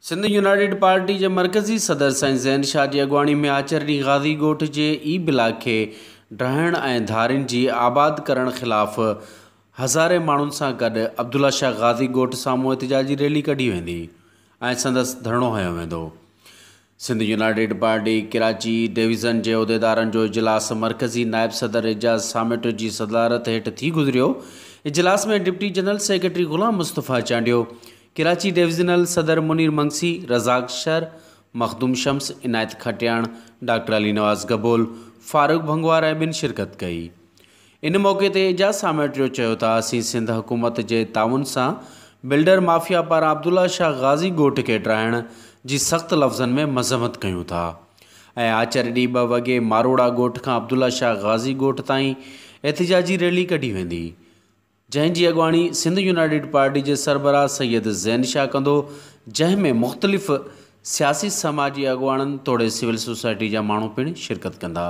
Sindh united party جي مرڪزي صدر سائين زين شاهه جي اڳواڻي ۾ آچر ڏينهن غازي ڳوٺ جي اي بلاڪ کي ڊاهڻ ۽ ڌارين جي آباد ڪرڻ خلاف هزارين ماڻهن سان گڏ عبدالله شاهه غازي ڳوٺ سامهون احتجاجي ريلي ڪڍي ويندي ۽ سندس ڌرڻو هنيو ويندو. Sindh united party Karachi division جي عهديدارن جو اجلاس مرڪزي نائب صدر اعجاز ساميٽو جي صدارت هيٺ ٿي گذريو. اجلاس ۾ deputy general secretary Ghulam Mustafa Chandio, Karachi divisional صدر منير منگسي، رزاق شر، مخدوم شمس، عنايت کٽياڻ، ڊاڪٽر علي نواز گبول، فاروق ڀنگوار ۽ ٻين شرڪت ڪئي. ان موقعي تي اعجاز ساميٽيو چيو ته اسين سنڌ حڪومت جي تعاون سان بلڊر مافيا پاران عبدالله شاهه غازي ڳوٺ کي ڊاهڻ جي سخت لفظن ۾ مذمت ڪيون ٿا ۽ آچر ڏينهن 2 وڳي ماروئڙا ڳوٺ کان عبدالله شاهه غازي ڳوٺ تائين احتجاجي ريلي ڪڍي ويندي جنهن جي اڳواڻي سنڌ يونائيٽيڊ پارٽي جي سربراهه سيد زين شاهه ڪندو جنهن ۾ مختلف سياسي سماجي اڳواڻن توڙي سول سوسائٽي جا ماڻهو پڻ شرڪت ڪندا.